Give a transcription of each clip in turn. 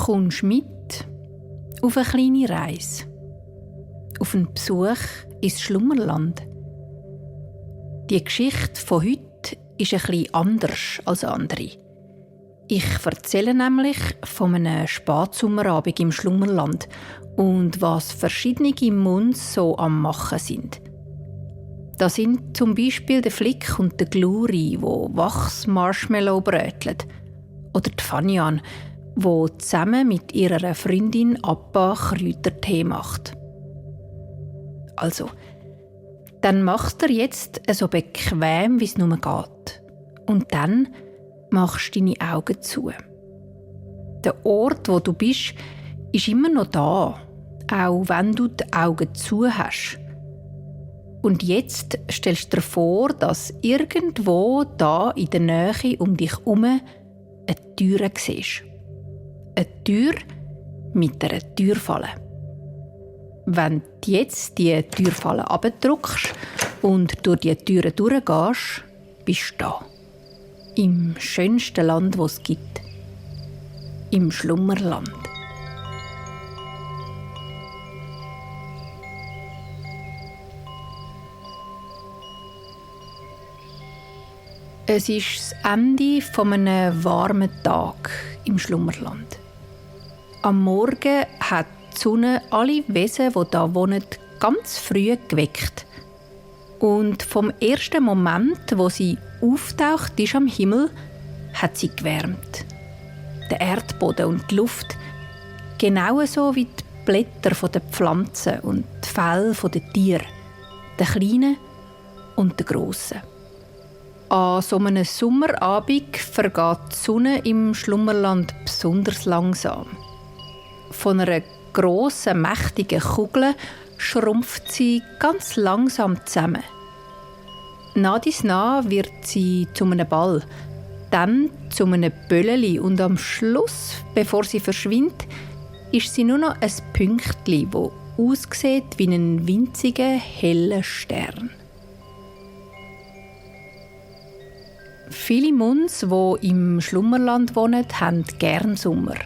kommst mit auf eine kleine Reise, auf einen Besuch ins Schlummerland. Die Geschichte von heute ist ein bisschen anders als andere. Ich erzähle nämlich von einem Spatsommerabend im Schlummerland und was verschiedene Munds so am Machen sind. Da sind zum Beispiel der Flick und der Gluri, wo Wachs-Marshmallow bröteln. Oder die Fanian, wo zusammen mit ihrer Freundin Appa Kräutertee macht. Also, dann machst du jetzt so bequem, wie es nur geht. Und dann machst du deine Augen zu. Der Ort, wo du bist, ist immer noch da, auch wenn du die Augen zu hast. Und jetzt stellst du dir vor, dass irgendwo da in der Nähe um dich herum eine Tür siehst. Eine Tür mit einer Türfalle. Wenn du jetzt die Türfalle abdrückst und durch die Türe durchgehst, bist du da. Im schönsten Land, das es gibt. Im Schlummerland. Es ist das Ende eines warmen Tages im Schlummerland. Am Morgen hat die Sonne alle Wesen, die hier wohnen, ganz früh geweckt. Und vom ersten Moment, wo sie auftaucht ist am Himmel, hat sie gewärmt. Der Erdboden und die Luft, genauso wie die Blätter der Pflanzen und die Felle der Tiere, der kleinen und der grossen. An so einem Sommerabend vergeht die Sonne im Schlummerland besonders langsam. Von einer grossen, mächtigen Kugel schrumpft sie ganz langsam zusammen. Nach dies nach wird sie zu einem Ball, dann zu einem Bölleli und am Schluss, bevor sie verschwindet, ist sie nur noch ein Pünktchen, das aussieht wie ein winziger, heller Stern. Viele Munds, die im Schlummerland wohnen, haben gern Sommer.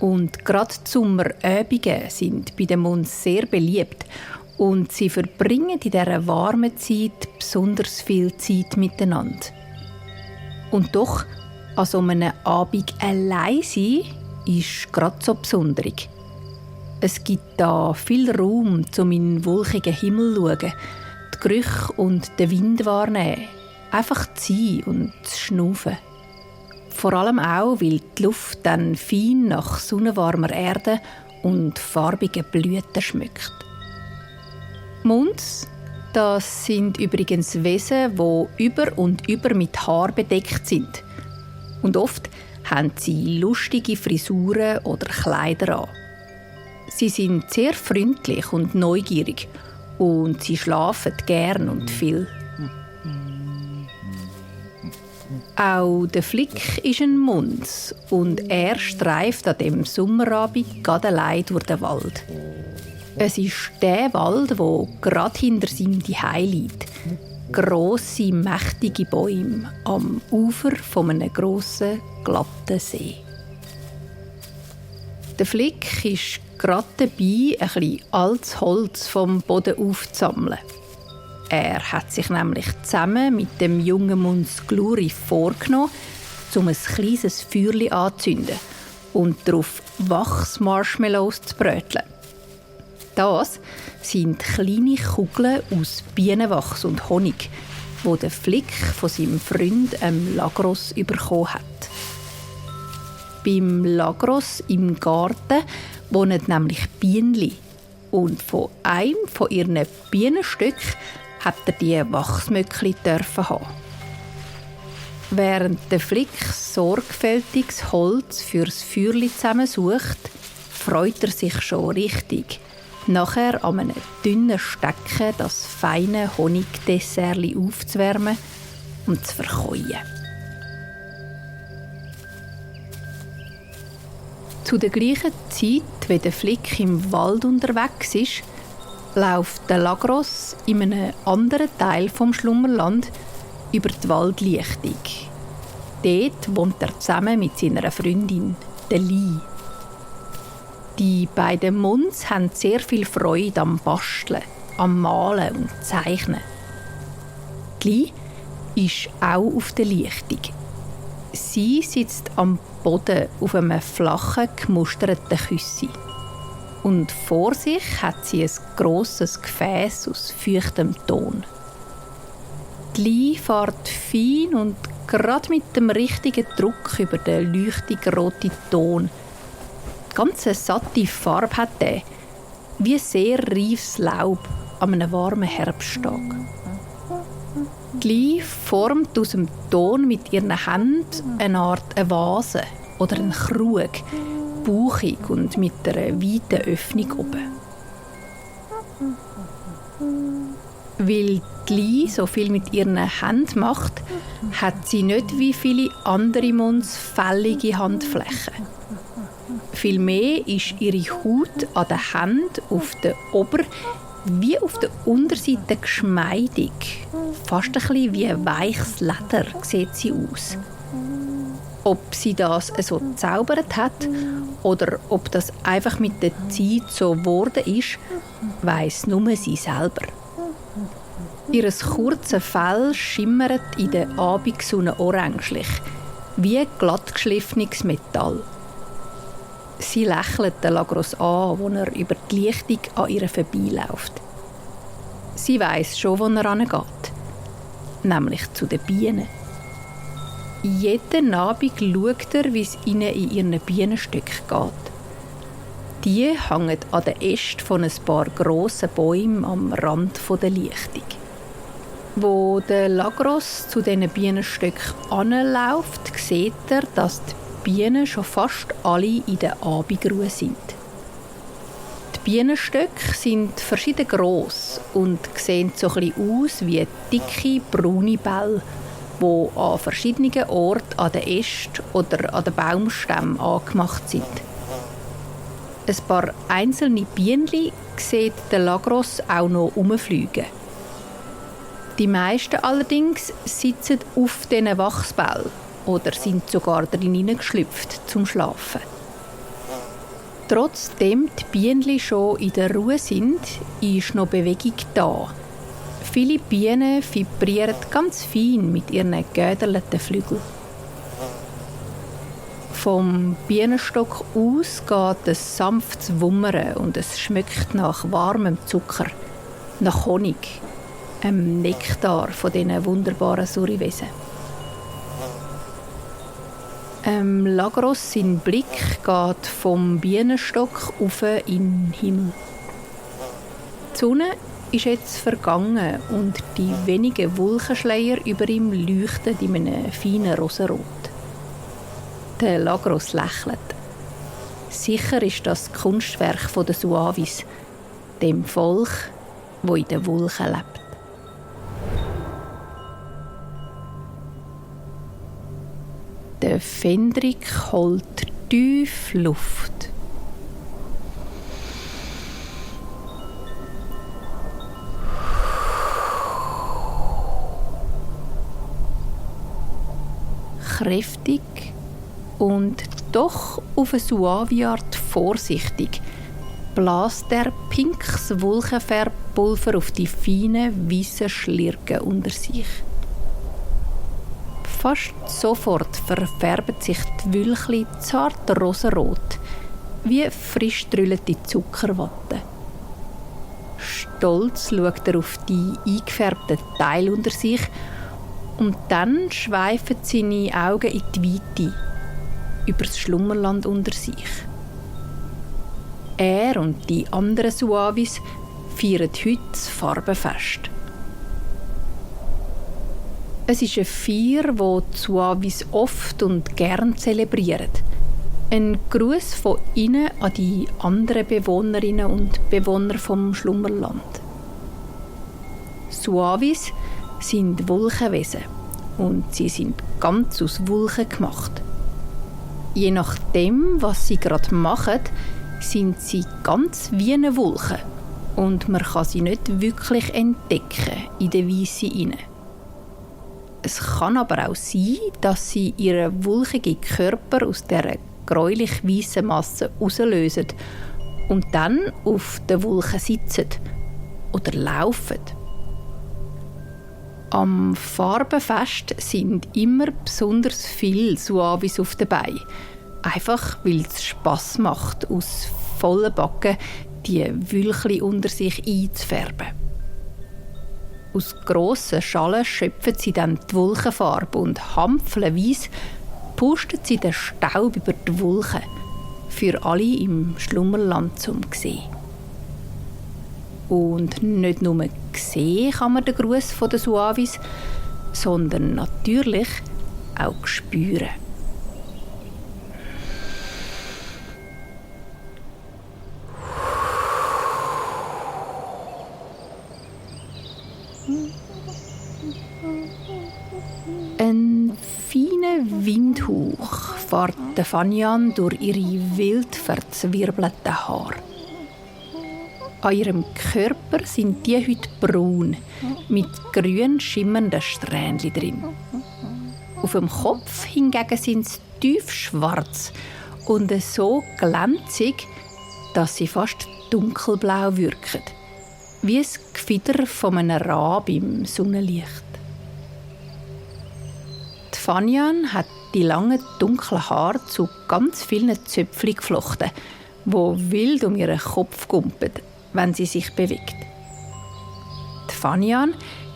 Und gerade die Sommerabende sind bei den Munds sehr beliebt. Und sie verbringen in dieser warmen Zeit besonders viel Zeit miteinander. Und doch, an so einem Abend allein sein, ist gerade so besonders. Es gibt da viel Raum, um in den wolkigen Himmel zu schauen, die Gerüche und den Wind wahrnehmen. Einfach zu sein und zu schnaufen. Vor allem auch, weil die Luft dann fein nach sonnenwarmer Erde und farbigen Blüten schmeckt. Munds, das sind übrigens Wesen, die über und über mit Haar bedeckt sind. Und oft haben sie lustige Frisuren oder Kleider an. Sie sind sehr freundlich und neugierig und sie schlafen gern und viel. Auch der Flick ist ein Mund und er streift an dem Sommerabend gerade allein durch den Wald. Es ist der Wald, der gerade hinter seinem Zuhause liegt. Grosse, mächtige Bäume am Ufer von einem grossen, glatten See. Der Flick ist gerade dabei, ein bisschen altes Holz vom Boden aufzusammeln. Er hat sich nämlich zusammen mit dem jungen Munds Gluri vorgenommen, um ein kleines Feuerchen anzuzünden und darauf Wachs-Marshmallows zu bröteln. Das sind kleine Kugeln aus Bienenwachs und Honig, die der Flick von seinem Freund Lagros bekommen hat. Beim Lagros im Garten wohnen nämlich Bienenli und von einem von ihren Bienenstöcken hat er die Wachsmöckli haben. Während der Flick sorgfältig das Holz fürs Feuerli zusammensucht, freut er sich schon richtig, nachher an einem dünnen Stecken das feine Honigdessertli aufzuwärmen und zu verkäuen. Zu der gleichen Zeit, wie der Flick im Wald unterwegs ist, läuft der Lagros in einem anderen Teil vom Schlummerland über die Waldlichtung. Dort wohnt er zusammen mit seiner Freundin, der Li. Die beiden Munds haben sehr viel Freude am Basteln, am Malen und Zeichnen. Die Li ist auch auf der Lichtung. Sie sitzt am Boden auf einem flachen, gemusterten Küssi. Und vor sich hat sie ein grosses Gefäß aus feuchtem Ton. Die Li fährt fein und gerade mit dem richtigen Druck über den leuchtig roten Ton. Die ganze satte Farbe hat er, wie sehr reifes Laub an einem warmen Herbsttag. Die Li formt aus dem Ton mit ihren Händen eine Art Vase oder einen Krug, bauchig und mit einer weiten Öffnung oben. Weil die Li so viel mit ihren Händen macht, hat sie nicht wie viele andere Munds fällige Handflächen. Vielmehr ist ihre Haut an den Händen auf der Ober- wie auf der Unterseite geschmeidig. Fast ein bisschen wie ein weiches Leder sieht sie aus. Ob sie das so gezaubert hat oder ob das einfach mit der Zeit so geworden ist, weiss nur sie selber. Ihr kurzes Fell schimmert in der Abendsonne orangelich, wie glattgeschliffenes Metall. Sie lächelt den Lagros an, als er über die Lichtung an ihr vorbeiläuft. Sie weiss schon, wo er hingeht, nämlich zu den Bienen. Jeden Abend schaut er, wie es ihnen in ihren Bienenstöcken geht. Die hängen an den Ästen von ein paar grossen Bäumen am Rand der Lichtung. Wo der Lagros zu diesen Bienenstöcken anläuft, sieht er, dass die Bienen schon fast alle in der Abendruhe sind. Die Bienenstöcke sind verschieden gross und sehen so ein bisschen aus wie dicke, braune Bälle, die an verschiedenen Orten an den Ästen oder an den Baumstämmen angemacht sind. Ein paar einzelne Bienchen sieht der Lagros auch noch herumfliegen. Die meisten allerdings sitzen auf diesen Wachsbällen oder sind sogar drin hineingeschlüpft zum Schlafen. Trotzdem die Bienen schon in der Ruhe sind, ist noch Bewegung da. Viele Bienen vibrieren ganz fein mit ihren gegäderten Flügeln. Vom Bienenstock aus geht ein sanftes Wummern und es schmeckt nach warmem Zucker, nach Honig, Nektar von diesen wunderbaren Suriwesen. Lagros sein Blick geht vom Bienenstock auf in den Himmel. Die Sonne ist jetzt vergangen und die wenigen Wolkenschleier über ihm leuchten in einem feinen Rosenrot. Der Lagros lächelt. Sicher ist das Kunstwerk der Suavis, dem Volk, das in den Wolken lebt. Der Fendrik holt tief Luft. Kräftig und doch auf eine Suavi-Art vorsichtig bläst er pinkes Wolkenfärbpulver auf die feinen, weißen Schlirken unter sich. Fast sofort verfärben sich die Wülchli zart rosenrot, wie frisch drüllte Zuckerwatte. Stolz schaut er auf die eingefärbten Teile unter sich und dann schweifen seine Augen in die Weite, über das Schlummerland unter sich. Er und die anderen Suavis feiern heute das Farbenfest. Es ist eine Feier, die die Suavis oft und gern zelebrieren. Ein Gruß von ihnen an die anderen Bewohnerinnen und Bewohner vom Schlummerland. Suavis sind Wolkenwesen und sie sind ganz aus Wolken gemacht. Je nachdem, was sie gerade machen, sind sie ganz wie eine Wolke und man kann sie nicht wirklich entdecken in der Weisse hinein. Es kann aber auch sein, dass sie ihren wolkigen Körper aus dieser gräulich weißen Masse auslösen und dann auf den Wulchen sitzen oder laufen. Am Farbenfest sind immer besonders viele Suavis auf dabei. Einfach, weil es Spass macht, aus vollen Backen die Wülchli unter sich einzufärben. Aus grossen Schalen schöpfen sie dann die Wulchenfarbe und hampfenweise pustet sie den Staub über die Wulchen, für alle im Schlummerland zum sehen. Und nicht nur sehen kann man den Gruß der Suavis, sondern natürlich auch spüren. Ein feiner Windhauch fährt Fanian durch ihre wild verzwirbelten Haare. An ihrem Körper sind die heute braun, mit grün schimmernden Strähnchen drin. Auf dem Kopf hingegen sind sie tief schwarz und so glänzig, dass sie fast dunkelblau wirken, wie das Gefieder von einem Rab im Sonnenlicht. Die Fanian hat die langen, dunklen Haare zu ganz vielen Zöpfchen geflochten, die wild um ihren Kopf gumpen, wenn sie sich bewegt. Die Fanian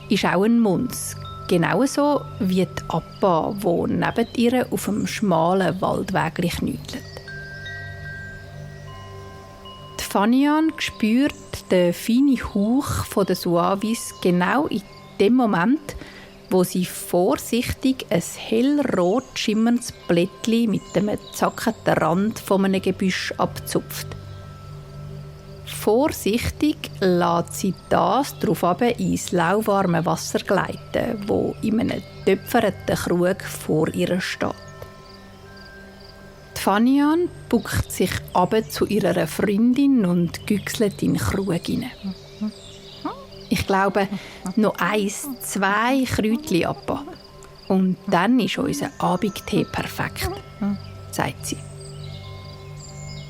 ist auch ein Muns, genauso wie die Appa, die neben ihr auf dem schmalen Waldweg knüttelt. Die Fanian spürt den feinen Hauch der Suavis genau in dem Moment, wo sie vorsichtig ein hellrot schimmerndes Blättchen mit einem zackenden Rand von einem Gebüsch abzupft. Vorsichtig lässt sie das darauf ins lauwarme Wasser gleiten, wo in einem töpferten Krug vor ihr steht. Die Fanian bückt sich runter zu ihrer Freundin und güchselt in den Krug hinein. Ich glaube, noch 1, 2 Kräutchen Appa. Und dann ist unser Abendtee perfekt, sagt sie.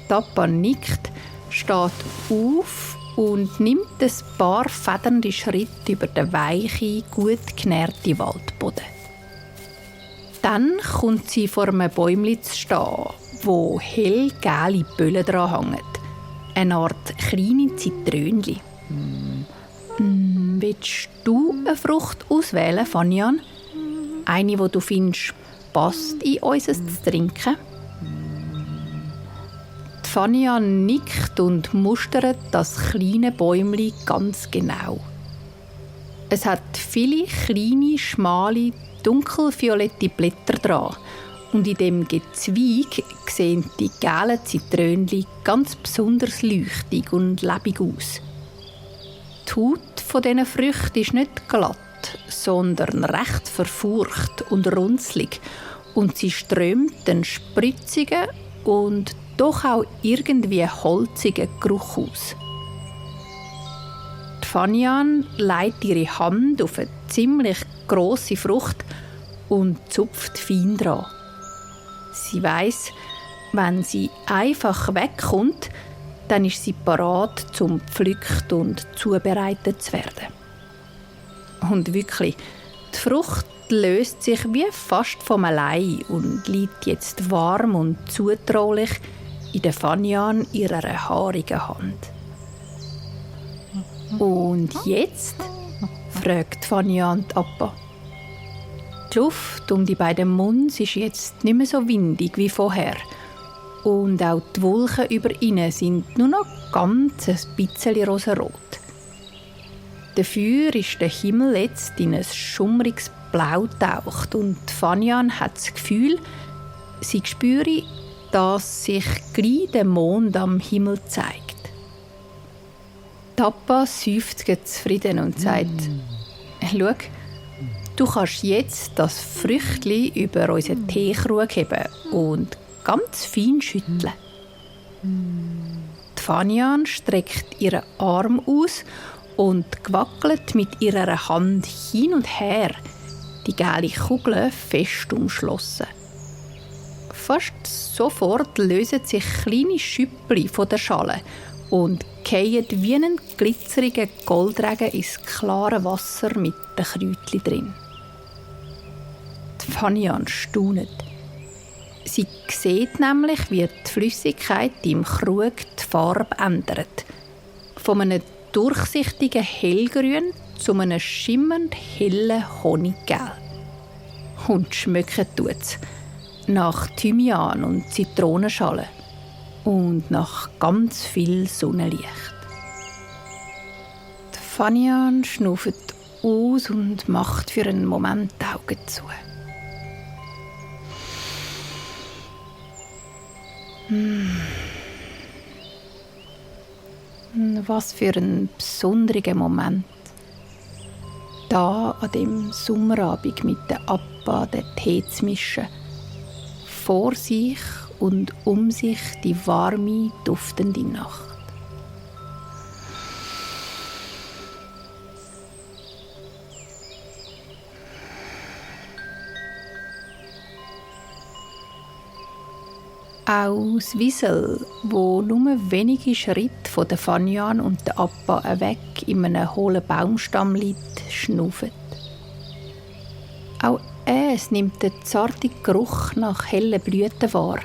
Die Appa nickt, steht auf und nimmt ein paar federnde Schritte über den weichen, gut genährten Waldboden. Dann kommt sie vor einem Bäumchen zu stehen, wo hellgelbe Böllen dran hängen. Eine Art kleine Zitrönchen. Willst du eine Frucht auswählen, Fanian? Eine, die du findest, passt in unser Trinken? Die Fanian nickt und mustert das kleine Bäumchen ganz genau. Es hat viele kleine, schmale, dunkelviolette Blätter dran. Und in dem Gezweig sehen die gelben Zitrönchen ganz besonders leuchtig und lebendig aus. Die Haut von diesen Früchten ist nicht glatt, sondern recht verfurcht und runzlig und sie strömt einen spritzigen und doch auch irgendwie holzigen Geruch aus. Die Fanian legt ihre Hand auf eine ziemlich grosse Frucht und zupft fein dran. Sie weiss, wenn sie einfach wegkommt, dann ist sie parat, zum gepflückt und zubereitet zu werden. Und wirklich, die Frucht löst sich wie fast vom allein und liegt jetzt warm und zutraulich in der Fanian ihrer haarigen Hand. «Und jetzt?» fragt Fanian die Appa. Die Luft um die beiden Muns ist jetzt nicht mehr so windig wie vorher. Und auch die Wolken über ihnen sind nur noch ganz ein bisschen rosarot. Dafür ist der Himmel jetzt in ein schummriges Blau getaucht und Fanian hat das Gefühl, sie spüre, dass sich gleich der Mond am Himmel zeigt. Tappa seufzt zufrieden und sagt, «Schau, du kannst jetzt das Früchtchen über unseren Teekrug heben und ganz fein schütteln.» Die Fanian streckt ihren Arm aus und gewackelt mit ihrer Hand hin und her, die gelbe Kugel fest umschlossen. Fast sofort lösen sich kleine Schüppli von der Schale und fallen wie ein glitzeriger Goldregen ins klare Wasser mit den Kräutchen drin. Die Fanian staunet. Sie sieht nämlich, wie die Flüssigkeit im Krug die Farbe ändert. Von einem durchsichtigen Hellgrün zu einem schimmernd hellen Honiggelb. Und schmecken tut's. Nach Thymian und Zitronenschale. Und nach ganz viel Sonnenlicht. Die Fanian schnauft aus und macht für einen Moment die Augen zu. Was für ein besonderer Moment. Da an dem Sommerabend mit der Appa den Tee zu mischen. Vor sich und um sich die warme, duftende Nacht. Auch das Wiesel, wo nur wenige Schritte von der Fanian und der Appa weg in einem hohlen Baumstamm liegt, schnauft. Auch es nimmt den zarten Geruch nach hellen Blüten wahr,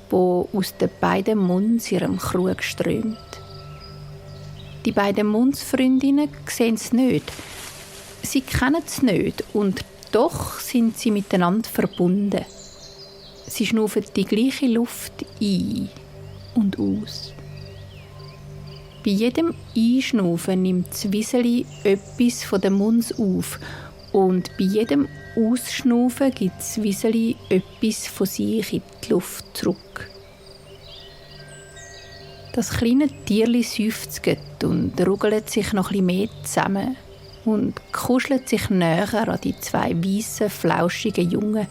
wo aus den beiden Munds ihrem Krug strömt. Die beiden Mundsfreundinnen sehen es nicht. Sie kennen es nicht und doch sind sie miteinander verbunden. Sie schnaufen die gleiche Luft ein und aus. Bei jedem Einschnaufen nimmt das Wieseli etwas von den Munds auf und bei jedem Ausschnaufen gibt das Wieseli etwas von sich in die Luft zurück. Das kleine Tierli seufzt und ruggelt sich noch etwas mehr zusammen und kuschelt sich näher an die zwei weißen, flauschigen Jungen,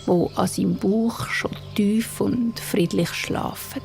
die an seinem Bauch schon tief und friedlich schlafen.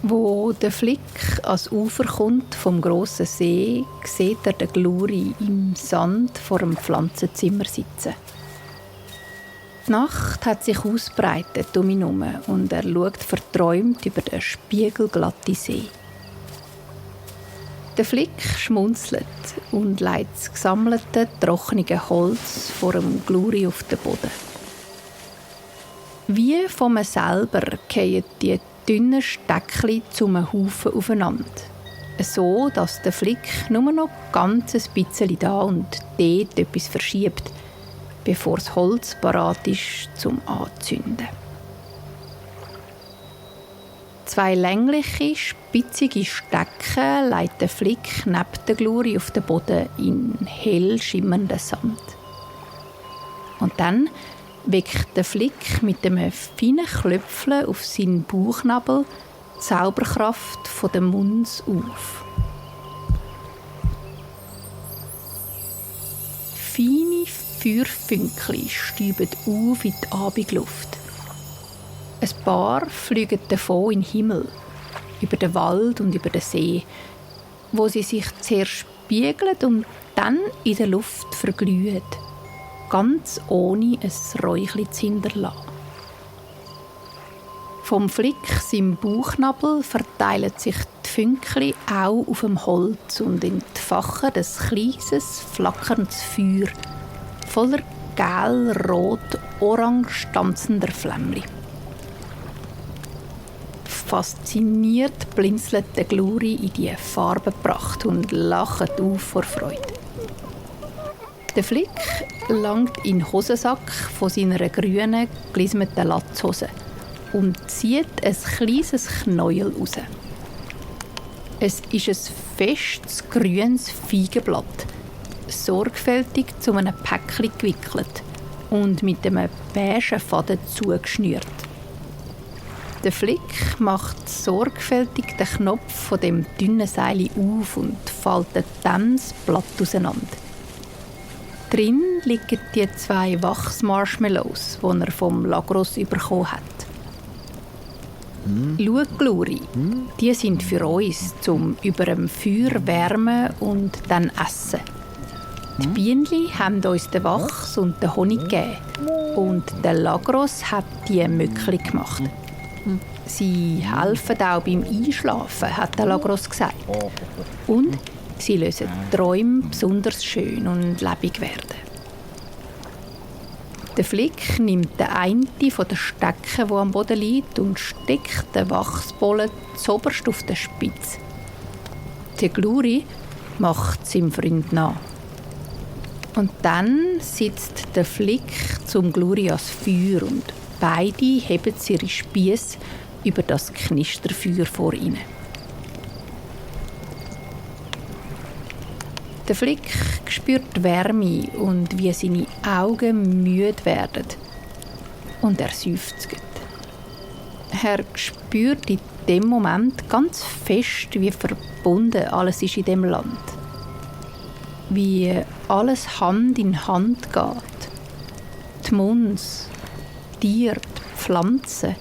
Wo der Flick ans Ufer kommt vom grossen See, sieht er den Gluri im Sand vor dem Pflanzenzimmer sitzen. Die Nacht hat sich ausbreitet um ihn herum und er schaut verträumt über den spiegelglatten See. Der Flick schmunzelt und legt das gesammelte, trockene Holz vor dem Gluri auf den Boden. Wie von mir selber fallen die dünnen Steckchen zum Haufen aufeinander. So, dass der Flick nur noch ganz ein bisschen da und dort etwas verschiebt, bevor das Holz parat ist zum Anzünden. Zwei längliche, spitzige Stecken legt der Flick neben der Gluri auf den Boden in hell schimmernden Sand. Und dann weckt der Flick mit einem feinen Klöpfeln auf seinen Bauchnabel die Zauberkraft von den Munds auf. Feine Feuerfünkchen stäuben auf in die Abendluft. Ein paar fliegen davon in den Himmel, über den Wald und über den See, wo sie sich zuerst spiegeln und dann in der Luft verglühen, ganz ohne ein Räuchchen zu hinterlassen. Vom Flick, seinem Bauchnabel, verteilen sich die Fünkchen auch auf dem Holz und entfachen ein kleines, flackerndes Feuer voller gel, rot, orange tanzender Flämmchen. Fasziniert blinzelt der Gluri in die Farbenpracht und lacht auf vor Freude. Der Flick langt in den Hosensack von seiner grünen, gelismeten Latzhose und zieht ein kleines Knäuel raus. Es ist ein festes, grünes Feigenblatt, sorgfältig zu einem Päckchen gewickelt und mit einem beigen Faden zugeschnürt. Der Flick macht sorgfältig den Knopf von dem dünnen Seil auf und faltet dann das Blatt auseinander. Drin liegen die 2 Wachsmarshmallows, die er vom Lagros bekommen hat. Schau, Gluri, die sind für uns, zum über dem Feuer wärmen und dann essen. Die Bienen haben uns den Wachs und den Honig gegeben. Und der Lagros hat die Mückli gemacht. Sie helfen auch beim Einschlafen, hat der Lagros gesagt. Und sie lösen Träume besonders schön und lebendig werden. Der Flick nimmt den einen von den Stecken, der am Boden liegt, und steckt den Wachsbollen zoberst auf den Spitz. Der Gluri macht seinem Freund nach. Und dann sitzt der Flick zum Gluri ans Feuer und beide heben ihre Spiesse über das Knisterfeuer vor ihnen. Der Flick spürt die Wärme und wie seine Augen müde werden. Und er seufzt. Er spürt in dem Moment ganz fest, wie verbunden alles ist in dem Land. Wie alles Hand in Hand geht. Die Mons, die Tiere, die Pflanzen,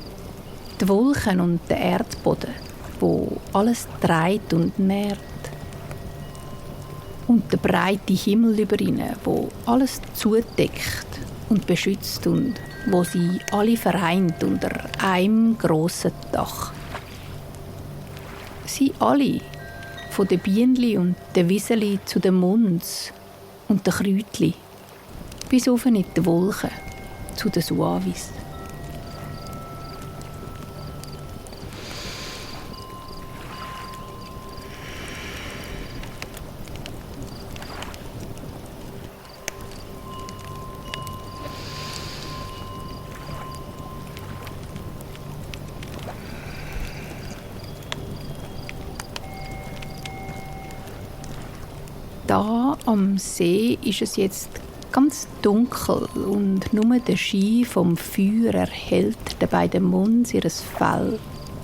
die Wolken und der Erdboden, wo alles trägt und nährt. Und der breite Himmel über ihnen, wo alles zudeckt und beschützt und wo sie alle vereint unter einem grossen Dach. Sie alle, von den Bienenli und den Wieseli zu den Mons und den Kräutli, bis auf in die Wolken zu den Suavis. Da am See ist es jetzt ganz dunkel und nur der Schein vom Feuer erhellt den beiden Mons ihres Fell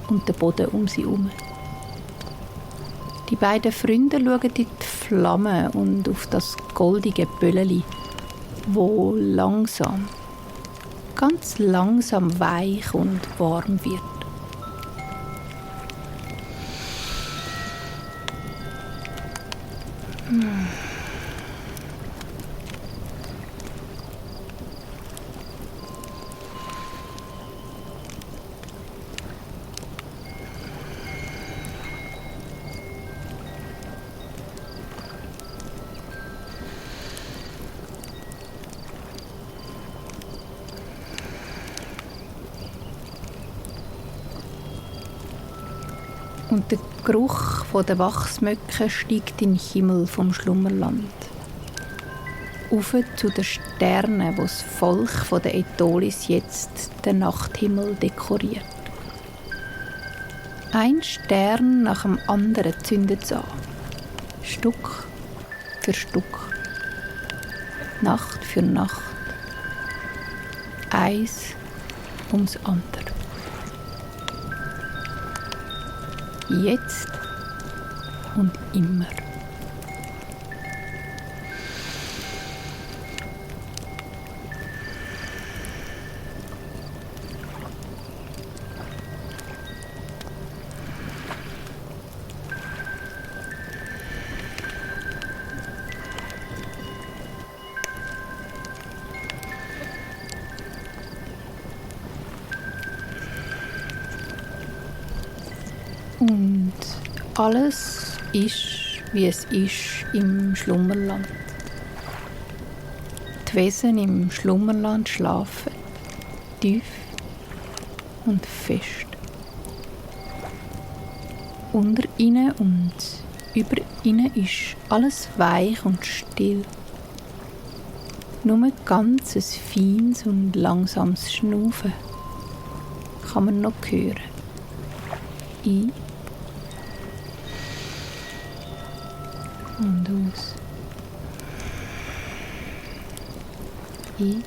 und den Boden um sie herum. Die beiden Freunde schauen in die Flammen und auf das goldige Bölleli, wo langsam, ganz langsam weich und warm wird. Und der Geruch der Wachsmöcke steigt in den Himmel vom Schlummerland. Auf zu den Sternen, wo das Volk der Etolis jetzt den Nachthimmel dekoriert. Ein Stern nach dem anderen zündet es an. Stück für Stück. Nacht für Nacht. Eins ums andere. Jetzt und immer. Und alles ist, wie es ist im Schlummerland. Die Wesen im Schlummerland schlafen, tief und fest. Unter ihnen und über ihnen ist alles weich und still. Nur ganz ein feines und langsames Schnaufen kann man noch hören. Ein und aus. Ein